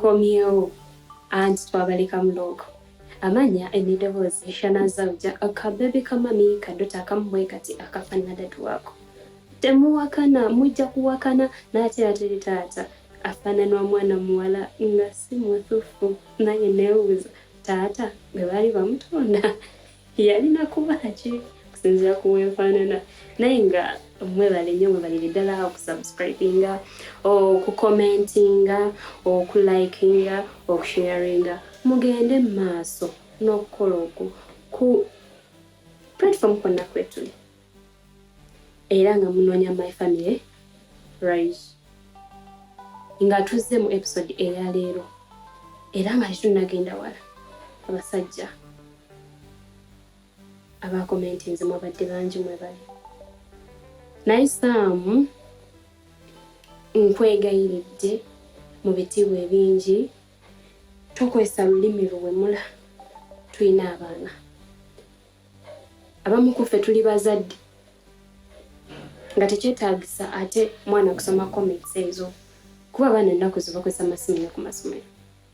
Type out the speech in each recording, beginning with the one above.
Tukomyewo anti twabaleka mulongo. Amanya enedoboozi Shana Zauja akabebi kamami kadota akamu bwe kati akafanana dad waako. Temuwakana mujja kuwakana n'ate era teri taata afaananwa mwana muwala nga si mutufu nange neebuuza taata bwe baali bamutonda yalina kuba ki okusinziira ku wenfaanana naye nga mwebale nnyo mwebalire ddala okusubscribinga, okukomentinga, okulikinga, okusharinga. Mugende mu maaso n'okukola okwo ku platform kwonna kwetuli era nga munoonya My Family Rise. Nga tuzze mu episode eyaleero era nga tetunnagenda wala, abasajja abakomentinze mwabadde bangi, mwebale. Naye Saamu, nkwegayiridde mu bitiibwa ebingi, tokwesa lulimi luwemula. Tulina abaana, abamu ku ffe tuli bazadde, nga tekyetaagisa ate mwana kusoma comments ezo, kuba abaana ennaku zo bakozesa masimu ne ku masomero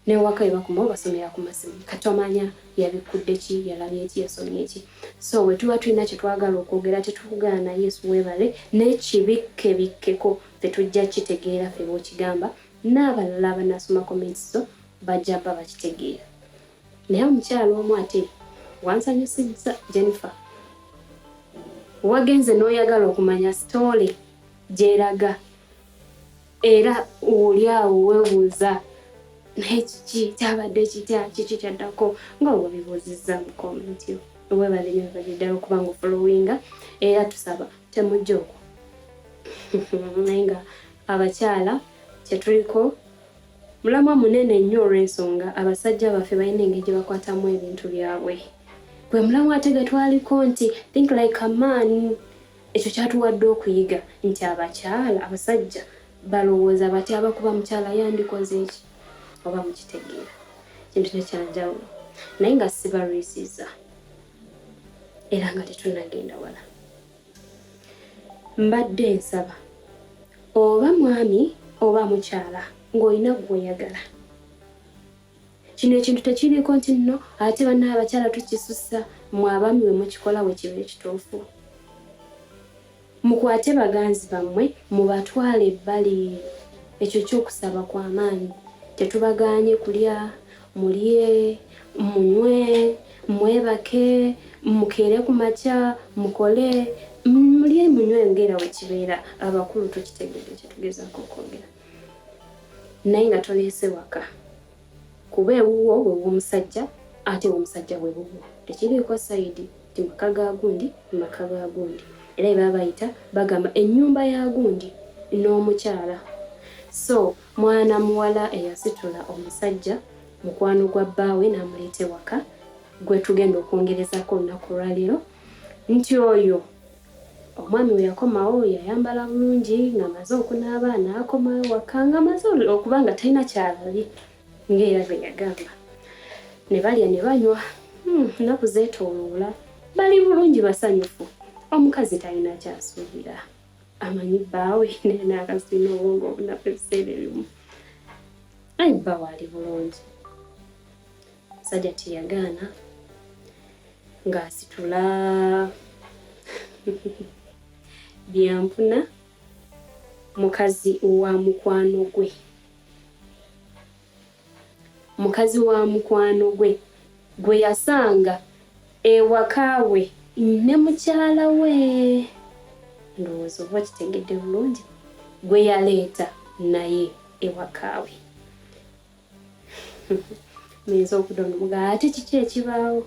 newaka we bakomawo basomera ku masimu. Kati omanya yabikkudde ki, yalabye ki, yasomye ki? So bwe tuba tulina kye twagala okwogera, tetukugaana. Yesu weebale, naye kibikke bikkeko, ffe tujja kitegeera ffe bw'okigamba, n'abalala abanaasoma comments zo bajja bba bakitegeera. Naye omukyalo omu ate wansanyusizza, Jennifer, wagenze n'oyagala okumanya story gyeraga, era oli awo weebuuza naye kiki kyabadde kitya, kiki kyaddako, nga webibuuzizza mu comment yo. Webale nnyo, webale ddala okuba nga ofollowinga, era tusaba temujja okwo. Naye nga abakyala kyetuliko mulamwa munene nnyo olw'ensonga abasajja baffe balina engeri gye bakwatamu ebintu byabwe. Gwe mulamwa ate ge twaliko nti "Think like a man". Ekyo kyatuwadde okuyiga nti abakyala, abasajja balowooza batya, abakuba mukyala yandikoze eki, oba mukitegeera kintu kyo kyanjawulo. Naye nga sibalwisiza era nga tetunagenda wala, mbadde nsaba oba mwami oba mukyala ng'olina gw'oyagala, kino ekintu tekiriiko nti nno ate banna abakyala tukisusa. Mwe abaami bwe mukikola we kiba ekituufu. Mukwate baganzi bammwe mubatwale ebbali. Ekyo kyokusaba kw'amaanyi. Tetubagaanye kulya, mulye, munywe, mwebake, mukeere ku makya, mukole, mulye, munywe ng'era we kibeera. Abakulu tukitegedde kyetugezaako okwogera, naye nga toleese waka, kuba ewuwo wew'omusajja ate omusajja bwe bubwo. Tekiriiko side nti maka ga gundi, maka ga gundi. Era bwe baba bayita bagamba ennyumba ya gundi n'omukyala. So mwana muwala eyasitula omusajja mukwano gwa bbaawe n'amuleeta ewaka, gwe tugenda okwongerezako olunaku olwaleero, nti oyo omwami we yakomawo yayambala bulungi ng'amaze okunaaba n'akomawo waka ng'amaze okuba nga talina kyalabye ng'era bwe yagamba. Ne balya ne banywa, nnaku zeetooloola, bali bulungi, basanyufu. Omukazi talina kyasuubira, amanyi bbaawe, naye n'akazi tulina obwongo obunafu ebiseera ebimu. Ayi bbaawe ali bulungi. Musajja teyagaana ng'asitula byampuna mukazi wa mukwano gwe, mukazi wa mukwano gwe gwe yasanga ewaka we ne mukyala we. Ndowooza oba okitegedde bulungi, gwe yaleeta naye ewaka we. Muyinza okudda ate kiki ekibaawo?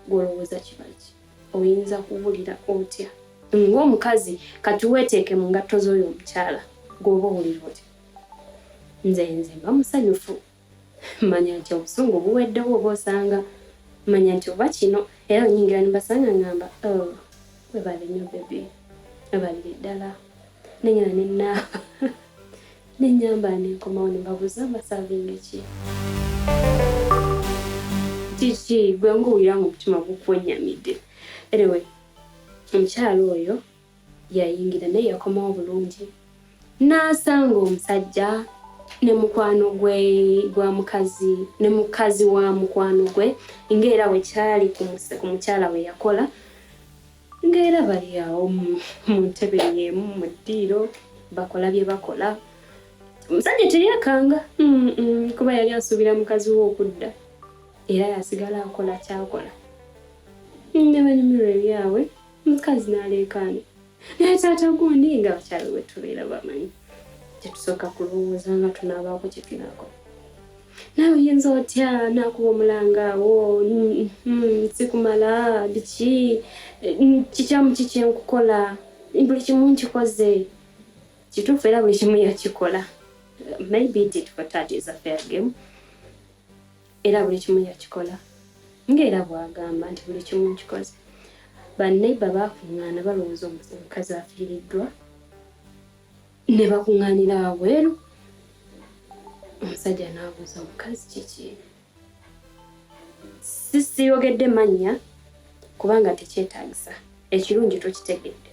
Gwolowooza kiba ki? Oyinza kuwulira otya ng'omukazi? Kati weeteeke mu ngatto z'oyo omukyala, gw'oba owulira otya? Nze mba musanyufu, manya nti obusungu buweddewo, oba osanga manya nti oba kino. Era onyingira nembasanga ngamba, "Oh, webale nnyo baby, webalire ddala." Nengenda nenaaba, nenyambala, nenkomawo, nembabuuza mbasavinga ki, kiki. Gwe ngaowulira nga omutima gukwenyamidde. Anyway, omukyala oyo yayingira naye yakomawo bulungi n'asanga omusajja. Ne mukwano gwe gwa mukazi ne mukazi wa mukwano gwe, ng'era bwe kyali ku mukyala we yakola, ng'era bali awo mu ntebe y'emu mu ddiiro bakola bye bakola. Omusajja teyekanga, kuba yali asuubira mukazi we okudda, era yasigala akola kyakola ne banyumirwa ebyabwe. Omukazi n'aleekaana, "Naye taata gundi!" Nga bakyala bwe tubeera bamanyi, tetusooka kulowooza nga tunaabaako kye tunaakola. "Naawe oyinza otya?" Naakuba omulanga awo, "Sikumala biki? Kikyamu ki kyenkukola? Buli kimu nkikoze." Kituufu, era buli kimu yakikola. Maybe tit for tat is a fair game. Era buli kimu yakikola, ng'era bw'agamba nti buli kimu nkikoze. Banneighbour baakuŋŋaana, balowooza omukazi afiiriddwa, ne bakuŋŋaanira wabweru. Omusajja n'abuuza omukazi, "Kiki?" Si siyogedde mannya kubanga tekyetaagisa, ekirungi tukitegedde.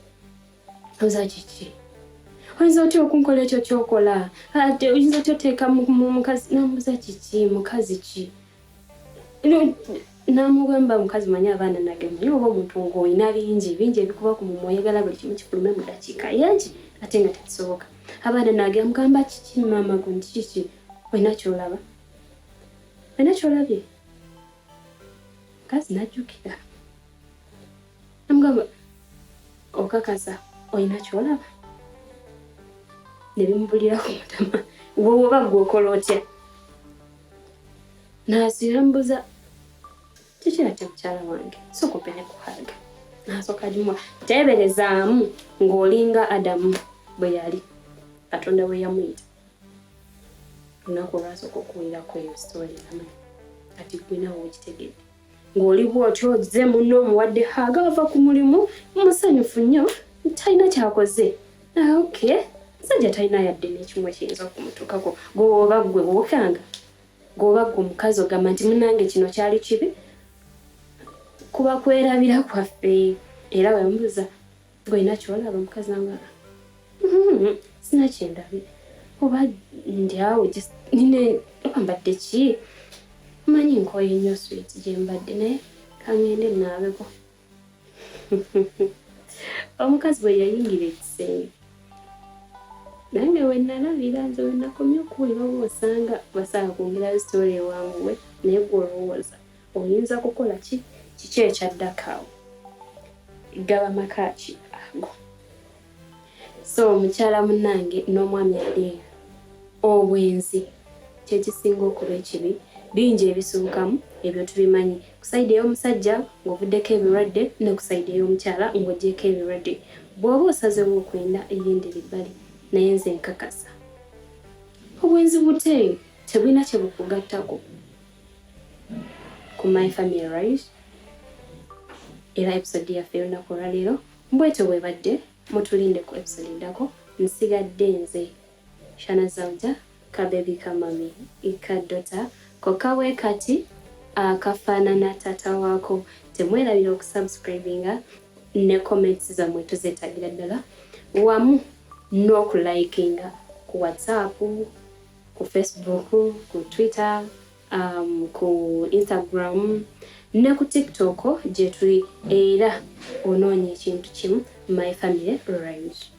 Oza, "Kiki? Oyinza otya okunkola ekyo kyokola? Ate oyinza otya oteeka mu mukazi?" Namubuuza, "Kiki? Mukazi ki?" Namugamba, "Mukazi, manyi abaana nage, manyi oba omuntu ng'olina bingi bingi ebikuba ku mumwa, oyagala buli kimu kifulume mu dakiika yangi, ate nga tekisoboka. Abaana nage." Amugamba, "Kiki maama gundi? Kiki? Olina kyolaba? Olina kyolabye?" Mukazi najjukira, namugamba, "Okakasa olina kyolaba?" Ne bimubulira ku mutama. Woba gwe okola otya? Nasira mbuza, "Kiki ate mukyala wange? Sooka opene ku hug." Nasooka agimuwa. Teeberezaamu ng'olinga Adamu bwe yali, Katonda bwe yamuyita olunaku olwasooka okuwulirako eyo story. Amanyi kati gwe nawe okitegedde ng'oli bw'otyo, ozze munno omuwadde hug, ava ku mulimu musanyufu nnyo, talina kyakoze. Ah, okay, musajja talina yadde n'ekimu ekiyinza okumutuukako. Gweoba gwe wokanga, gweoba gwe omukazi, ogamba nti munange kino kyali kibi, kuba kwerabira kwaffe. Era wemubuuza, "Gwolina kyolaba?" Omukazi nanga, "Sina kyendabye, oba ndi awo nine, oba mbadde ki, manyi nkoye nnyo sweet gye mbadde, naye kangende naabeko." Omukazi bwe yayingira ekisenge, nange we nalabira, nze we nakomye okuwulira, oba osanga basaala kwongerayo story ewanguwe. Naye gwe olowooza oyinza kukola ki? Kiki ekyaddako awo? Gaba maka ki ago? So mukyala munnange n'omwami ali eyo, obwenzi kyekisinga okuba ekibi. Bingi ebisuukamu, ebyo tubimanyi. Ku side ey'omusajja ng'ovuddeko ebirwadde, ne ku side ey'omukyala ng'ogyeko ebirwadde. Bw'oba osazewo okwenda, eyendera ebbali, naye nze nkakasa obwenzi bute tebulina kye bukugattako ku My Family Right. Era episode yaffe y'olunaku olwaleero mbwetyo bwebadde. Mutulinde ku episode eddako. Nsigadde nze Shana Zauja, kabebi kamami ikadota kokawe kati akafaanana taata waako. Temwerabira okusubscribinga ne comments zammwe tuzeetagira ddala, wamu n'okulikinga ku WhatsApp, ku Facebook, ku Twitter, ku Instagram ne ku TikTok gye tuli. Era onoonya ekintu kimu, My Family Rhymes.